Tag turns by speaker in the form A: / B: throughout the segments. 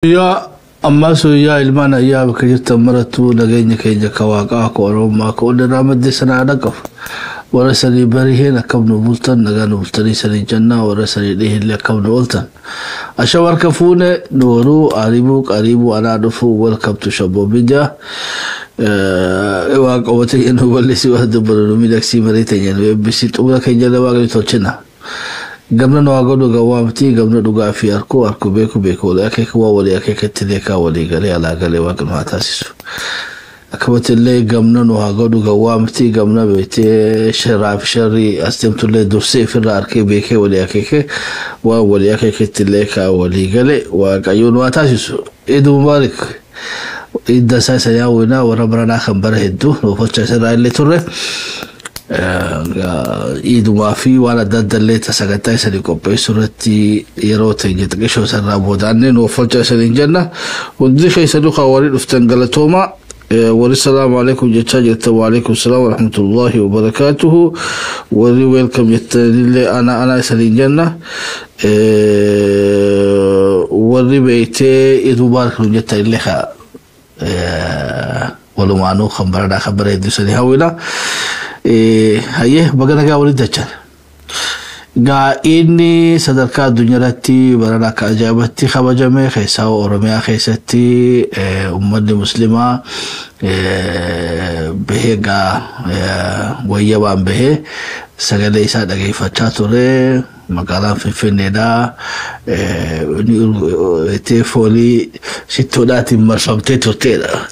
A: Yaa ammaa yaa ilmaan ayyaa bakka jirtan marattuu nageenya keenya ka waaqaa ka oromummaa ka onnirraa madde sanaa dhaqabu. Warra sanii bariheen akkam nu bultan, nagaa nu bultanii sanii jannaa, warra sanii dhihillee akkam nu ooltan. Asha warka fuune nooruu ariibuu qariibuu anaa dhufuu, welcome to Shaboo Media. Waaqa uummata nu bal'isii, waan dubbatu nu miidhagsii, marii teenya nu eebbisii, xumura keenya illee waaqni tolchina. Gamna nu haa godhu gawwaa miti, gamna dhugaa fi arkuu arkuu, beeku beeku, walii akeeka waa walii akeekatti leekaa walii galee alaa galee waaqni nu haa taasisu. Akkamatti illee gamna nu haa godhu gawwaa miti, gamna beektee sharraa fi sharrii as deemtullee dursee ofirraa arkee beekee walii akeekee waan walii akeeketti leekaa walii galee waaqayyo nu haa taasisu. Eid Mubaarak. Idda isaa isa yaawwinaa warra baranaa kan bara hedduu nuuf hojjaa isarraa illee turre. Iidumaa fi waan adda adda illee sagantaa isanii qopheessuu irratti yeroo teenya xiqqishoo isarraa boodaannee nuuf hojjaa isaniin jenna. Hundi keessanuu kan warri dhuftan galatooma. Warri salaamu alaikum jechaa jirtan, waalaikum salaam wa rahmatullahi wa barakaatuhu. Warri welcome jettanillee ana ana isaniin jenna. Warri beektee Eid Mubaarak nu jettan illee haa walumaanuu kan baranaa kan bara hedduu sanii hawwina. Hayyee, baga nagaa walitti dachan. Gaa inni sadarkaa addunyaa irratti barana akka ajaa'ibatti kabajame, keessaa Oromiyaa keessatti uummanni muslimaa bahee gaa wayyabaan bahee sagalee isaa dhageeffachaa ture. Magaalaan Finfinneedhaa foolii shittoodhaatiin marfamtee turteedha.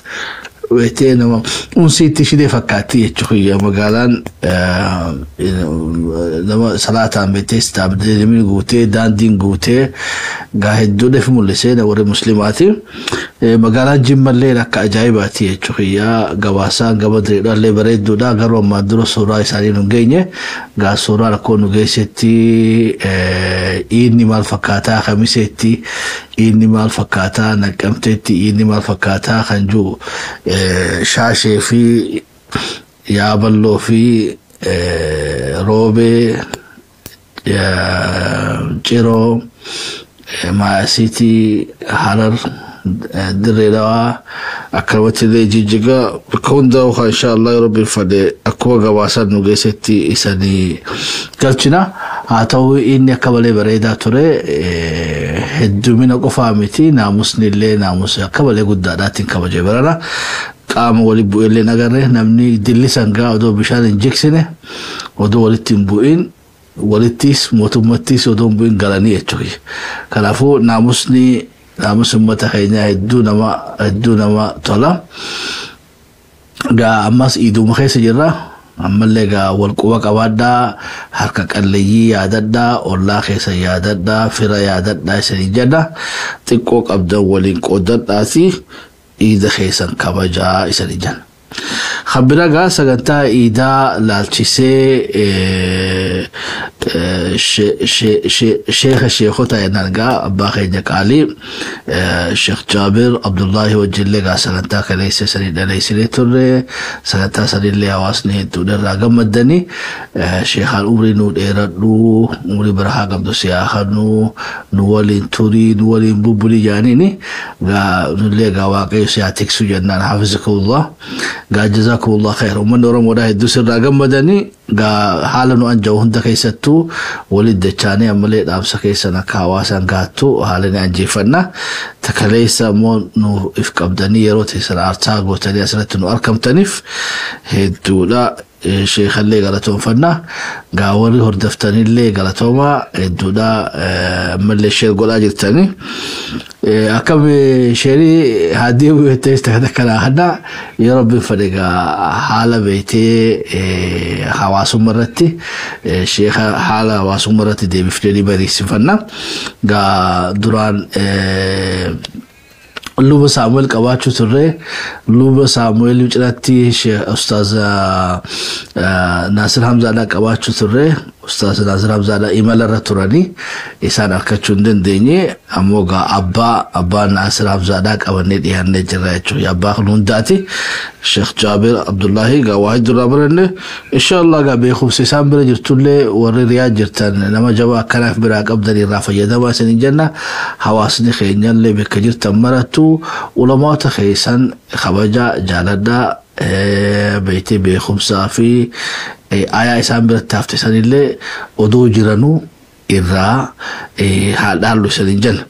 A: Beektee nama unsiitti shidee fakkaatti jechuudha, magaalaan nama salaataan beektee istaadiyeemiin guutee, daandiin guutee, gaa hedduudhaaf mul'isee warri musliimaati. Magaalaan Jimmallee akka ajaa'ibaati jechuudha, gabaasaan gama direedhaallee bareedduudha, garuu ammaan dura suuraa isaanii nu geenye. Gaa suuraa rakkoo nu geessetti inni maal fakkaataa, Kamiseetti inni maal fakkaataa, Naqqamteetti inni maal fakkaataa kan jiru, Shaashee fi Yaaballoo fi Roobee, Ciroo, Maasiitii, Harar, Dirree Dhawaa, akkanumatti illee Jijjiga bakka hundaa yookaan insha Allah rabbiin fadhe akkuma gabaasaan nu geessetti isanii galchina. Haa ta'u, inni akka malee bareedaa ture. Heddumina qofaa miti, naamusni illee naamusa akka malee guddaadhaatiin kabaje barana. Qaama wali bu'e illee agarre, namni dillisan gaa odoo bishaan hin jigsine, odoo walitti hin bu'in, walittis mootummattis odoo hin bu'in galanii jechuudha. Kanaafuu naamusni naamusi uummata keenyaa hedduu nama tola. Gaa ammas iiduma keessa jirra. Ammallee gaa wal quba qabaadhaa, harka qalleeyyii yaadadhaa, ollaa keessa yaadadhaa, fira yaadadhaa isanii jedha. Xiqqoo qabdan waliin qoodadhaati iida keessan kabajaa isanii jenna. Kan bira gaa sagantaa iidaa laalchisee sheeka sheekota jennaan gaa abbaa keenya qaalii Sheekh Jaabir Abdullaahi wajjillee gaa sagantaa kaleessa sanii dhaleessinee turre. Sagantaa sanillee hawaasni hedduun irraa gammaddanii, sheekaan umrii nu dheeradhu, umrii barakaa qabdu si haa kennu, nu waliin turii, nu waliin bubbulii jaaniini. Gaa nullee gaa waaqayyo si haa tiksu jennaan, hafizakumullah, gaa jazakumullah khair. Uummanni Oromoodhaa hedduu sirraa gammadanii, gaa haala nu anja'u hunda keessattuu walitti dachaanii ammallee dhaamsa keessan akka hawaasaan gaattu haala ni anjeeffanna. Takaleessa immoo nu if qabdanii yeroo teessan aarsaa gootanii asirratti nu argamtaniif hedduudha. Sheekallee galatoonfanna. Gaa warri hordoftanillee galatooma hedduudha, ammallee share godhaa jirtanii. Akkam sheerii haadii beektee takka kana hanna yeroo rabbiin fedhe gaa haala beektee hawaasummaa irratti sheeka haala hawaasummaa irratti deebifnee ni bariisifanna. Gaa duraan luba Saamu'eel qabaachuu turre, luba Saamu'eel cinatti Ustaaz Naasir Hamzaadhaa qabaachuu turre. Ustaaz Naasir Hamzaadha imala irra turanii isaan argachuu hin dandeenye, ammoo gaa abbaa Naasir Hamzaadhaa qabannee dhiyaannee jirra jechuudha. Abbaa kun hundaati. Sheekh Jaabir Abdullahi gaa waa hedduu irraa baranne inshallah. Gaa beekumsa isaan bira jirtullee, warri Riyaa jirtan nama jabaa akkanaaf biraa qabdan irraa fayyadamaa isin jenna. Hawaasni keenyallee bakka jirtan marattu ulamoota keessan kabaja jaaladhaa, beektee beekumsaa fi ayaa isaan biratti hafte sanillee odoo jiranuu irraa haa dhaallu isin jenna.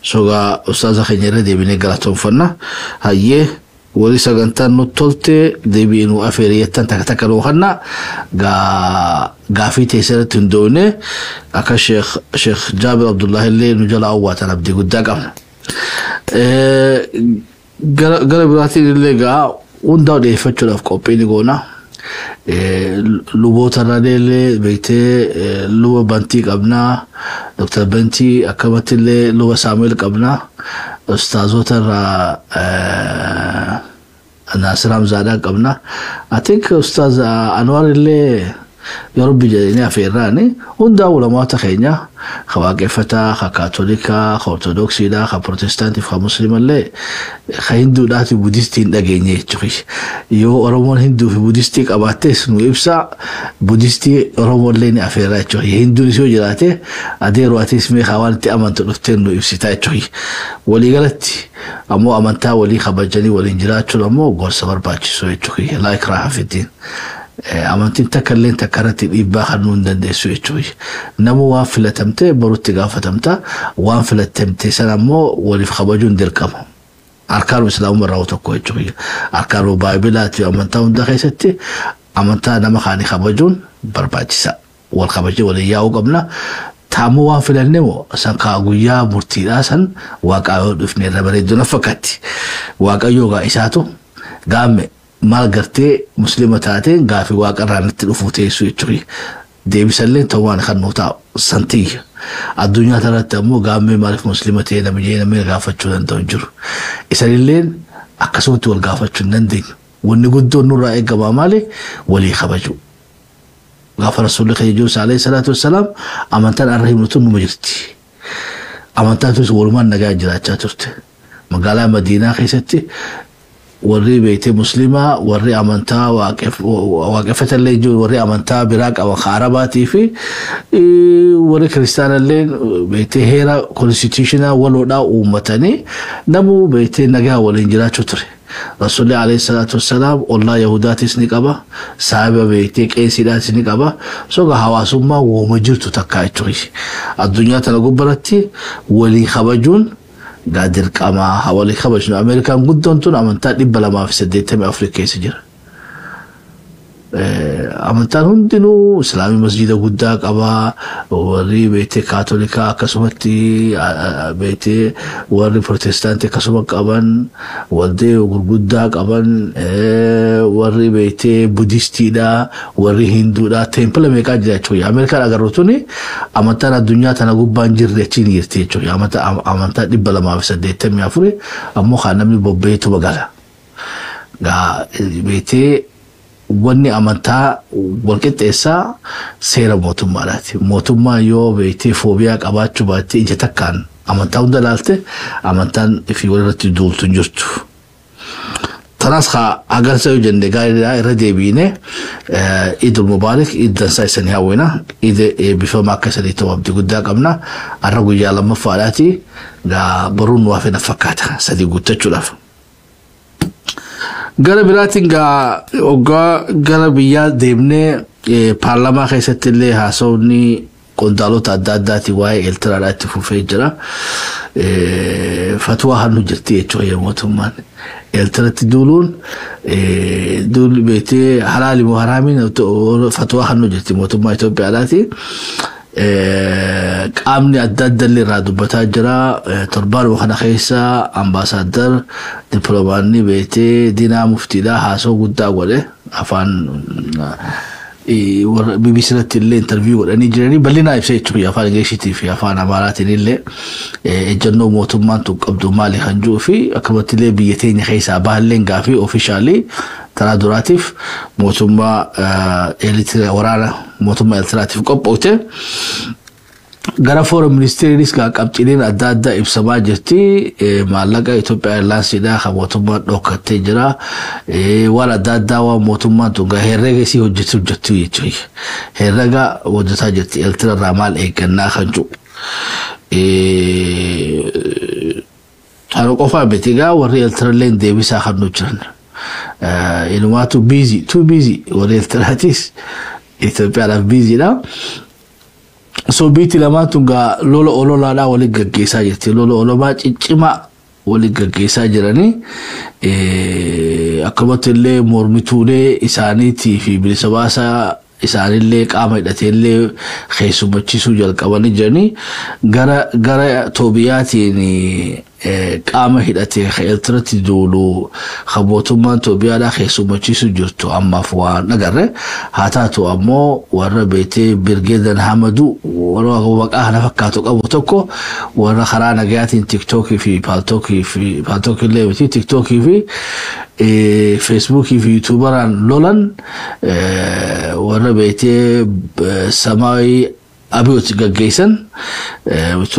A: Sogaa ustaaza keenya irra deebinee galatoonfanna. Hayyee, warri sagantaan nutti tolte deebi'ee nu afeere jettan takka takka nuu kanna gaafii teessarratti hundoofne akka Sheekh Jaabir Abdullahi illee nu jala awwaatan abdii guddaa qabna. Gara biraatiin illee gaa hundaa dhiyeeffachuudhaaf qophii ni goona. Luboota irraa illee beektee luba Bantii qabnaa, Dr. Bantii, akkamatti illee luba Saamu'eel qabnaa, ustaazota irraa Naasir Hamzaadhaa qabna. I think Ustaaz Anwar illee yoo Rabbi jedhanii afeerraani hundaa ulamoota keenya ka Waaqeffataa, ka Kaatolikaa, ka Ortodoksiidhaa, ka Protestaantiif, ka Musliimallee, ka Hinduudhaati Budistii hin dhageenye jechuudha. Yoo Oromoon Hinduu fi Budistii qabaattes nu ibsa, Budistii Oromoollee ni afeerraa jechuudha. Hinduunis yoo jiraate, adeeroo atis meeqa waan itti amantu dhuftee nu ibsita jechuudha. Waliigalatti ammoo amantaa walii kabajanii waliin jiraachuun ammoo gorsa barbaachisu jechuudha. Laa ikraaha fiddiin. Amantiin takka illee takka irratti dhiibbaa kan hin dandeessu jechuudha. Nama waan filatamte borutti gaafatamta, waan filatamte sana ammoo waliif kabajuun dirqama. Arkaanuu Islaamummaa irraa tokko jechuudha. Arkaanuu Baabilaati amantaa hunda keessatti amantaa nama kaanii kabajuun barbaachisa. Wal kabajee waliin yaa'uu qabna. Taammoo waan filanne moo san kaa guyyaa murtiidhaa san Waaqayyoo dhufne irra bareedduu na fakkaatti. Waaqayyoo gaa isaatu gaamme maal gartee Musliima taateen gaafii Waaqarraa natti dhufuu teessu jechuudha. Deebisallee ta'umaan kan nu taa'u santiyya. Addunyaa kanatti ammoo gaammee maaliif Musliima ta'e namni jee namni gaafachuu danda'u hin jiru. Isanilleen akkasumatti wal gaafachuu hin dandeenyu. Wanni guddoon nurraa eegamaa maali? Walii kabaju. Gaafa Rasuulli keenya jiru alayhi salaatu wassalaam amantaan arra himnu tun numa jirti. Amantaan tun walumaan nagaa jiraachaa turte. Magaalaa Madiinaa keessatti warri beektee Muslimaa, warri amantaa Waaqeffatallee jiru, warri amantaa biraa qaban ka Arabaatii fi warri Kiristaanallee beektee heera constitution waloodhaa uummatanii namuu beektee nagaa waliin jiraachuu ture. Rasuulli alayhi salaatu wassalaam ollaa Yahudaatis ni qaba, saahiba beektee qeesiidhaatis ni qaba. Soga hawaasummaa wooma jirtu takka jechuudha. Addunyaa tana gubbaratti walii kabajuun gaa dirqamaa walii kabajnu. Ameerikaan guddoon tun amantaa 284 keessa jira. Amantaan hundinuu, Islaamii masjida guddaa qabaa, warri beektee Kaatolikaa akkasumatti, beektee warri Protestaantii akkasuma qaban, waldee gurguddaa qaban, warri beektee Budistiidha, warri Hinduudha, temple meeqaa jira jechuudha. Ameerikaan agarru tuni amantaan addunyaa tana gubbaan jirre achiin jirti jechuudha. Amantaa 284 ammoo kan namni bobbeetu magala. Gaa beektee wanni amantaa walqixxeessaa seera mootummaadhaati. Mootummaan yoo beektee phobia qabaachuu baattee ija takkaan amantaa hunda ilaalte, amantaan ifii walirratti duultu hin jirtu. Tanaas haa agarsa yoo jenne gaariidha. Irra deebiine Idul Mubaarik, iddansaa isanii hawwina, ida eebbifama akka isanii ta'u abdii guddaa qabna. Har'a guyyaa lammaffaadhaati, gaa boruun nu hafe na fakkaata sadii guuttachuudhaaf. Gara biraatiin gaa hoggaa gara biyyaa deemnee paarlaamaa keessatti illee haasawni qondaalota adda addaati waa'ee Eertiraadhaa itti fufee jira. Fatwaa hannu jirti jechuudha mootummaan. Eertiratti duuluun duul beektee halaali moo haraamiin fatwaa hannu jirti mootummaa Itoophiyaadhaati. Qaamni adda adda illee irraa dubbataa jira. Torbaanuma kana keessa ambaasaaddar dippiloomaanni beektee Diinaa Muftiidhaa haasoo guddaa godhe afaan Warra BBC irratti illee interview godhanii jiranii bal'inaa ibsa jechuudha, afaan Ingiliishiitii fi afaan Amaaraatiin illee ejjennoo mootummaan tun qabdu maali kan jiru fi akkamatti illee biyya teenya keessaa baalleen gaafii official taraa duraatiif mootummaa waraana mootummaa Eertiraatiif qophoofte. Gara foreign ministeriinis qabxiileen adda addaa ibsamaa jirti. Maallaqa Itoophiyaa Airlinesiidhaa kan mootummaan dhokkattee jira. Waan adda addaa waan mootummaan tun herrega isii hojjetu hojjettu jechuudha. Herrega hojjetaa jirti. Eertiraa irraa maal eeggannaa kan jiru. Kana qofaa miti egaa, warri Eertiraallee deebisaa kan nu jiran. Inumaatu busy, too busy, warri Eertiraatis Itoophiyaadhaaf busydha. So biitti lamaan tun gaa lola ololaadhaa waliin gaggeessaa jirti. Lola olomaa ciccimaa waliin gaggeessaa jiranii, akkamatti illee mormituulee isaaniitii fi bilisa baasaa isaanillee qaama hidhateellee keessummachiisuu jalqabanii jiranii. Gara Toobiyaatiin qaama hidhatee Eertiratti duulu kan mootummaan Toobiyaadhaa keessummachiisuu jirtu ammaaf waan agarre. Haa taatu ammoo warra beetee Birgeedan Hamadu, warra maqaa kana fakkaatu qabu tokko, warra karaa nagayaatiin Tiktookii fi Paaltookii fi Paaltookii illee miti, Tiktookii fi Feesbuukii fi YouTuberaan lolan, warra beetee Samaayii Abiyoot gaggeessan,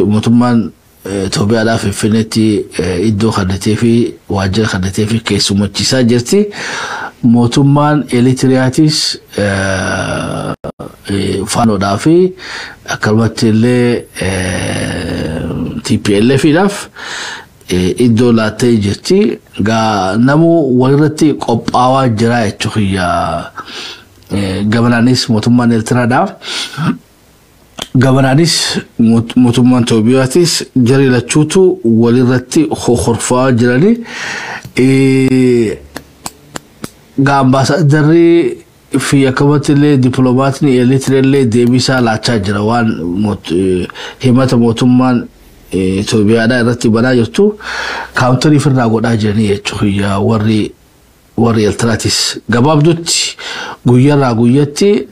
A: mootummaan Itoophiyaadhaaf Finfinneetti iddoo kannatee fi waajjira kannatee fi keessummachiisaa jirti. Mootummaan Eritiriyaatis faanoodhaa fi akkanumatti illee TPLFidhaaf iddoo laattee jirti. Gaa namuu walirratti qophaawaa jira jechuudha. Gamanaanis mootummaan Eertiraadhaa. Gamanaanis mootummaan Itoophiyaatis jarri lachuutu walirratti horfaa jirani. Gaa ambaasaaddarri fi akkamatti illee dippiloomaatni Eritiriyaallee deebisaa laachaa jira, waan himata mootummaan Itoophiyaadhaa irratti banaa jirtu counter ofirraa godhaa jiranii jechuudha warri Eertiraatis. Gabaabdutti guyyaarraa guyyatti